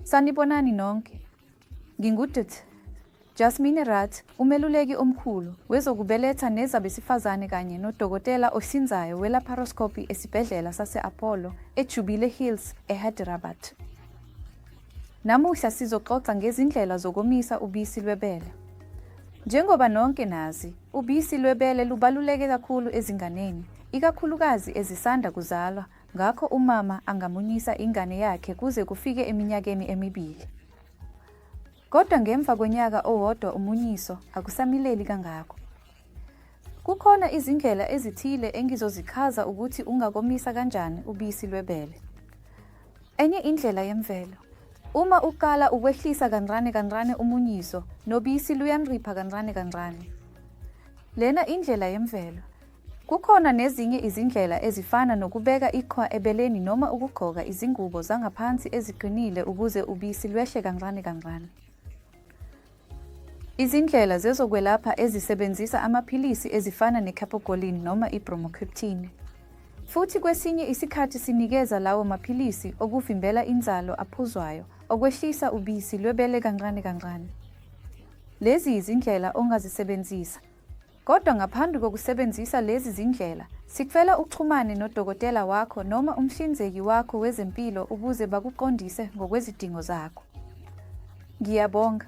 Sanibonani nonke. NginguDkt. Jasmine Rath, umeluleki omkhulu wezokubeletha nezabesifazane kanye nodokotela ohlinzayo we-laparoscopy esibhedlela sase-Apollo eJubilee Hills, eHyderabad. Namuhla sizoxoxa ngezindlela zokomisa ubisi lwebele. Njengoba nonke nazi, ubisi lwebele lubaluleke kakhulu ezinganeni, ikakhulukazi ezisanda kuzalwa, ngakho umama angamunyisa ingane yakhe kuze kufike eminyakeni emibili. Kodwa ngemva konyaka owodwa umunyiso akusamileli kangako. Kukhona izindlela ezithile engizozichaza ukuthi ungakomisa kanjani ubisi lwebele. Enye indlela yemvelo. Uma uqala ukwehlisa kancane kancane umunyiso, nobisi luyanripha kancane kancane. Lena indlela yemvelo. Kukhona nezinye izindlela ezifana nokubeka iqhwa ebeleni noma ukugqoka izingubo zangaphansi eziqinile ukuze ubisi lwehle kancane kancane. Izindlela zezokwelapha ezisebenzisa amaphilisi ezifana ne-cabergoline noma i-bromocriptine. Futhi kwesinye isikhathi sinikeza lawo maphilisi okuvimbela inzalo aphuzwayo okwehlisa ubisi lwebele kancane kancane. Lezi yizindlela ongazisebenzisa. Kodwa ngaphambi kokusebenzisa lezi zindlela, sicela uxhumane nodokotela wakho noma umhlinzeki wakho wezempilo ukuze bakuqondise ngokwezidingo zakho. Ngiyabonga.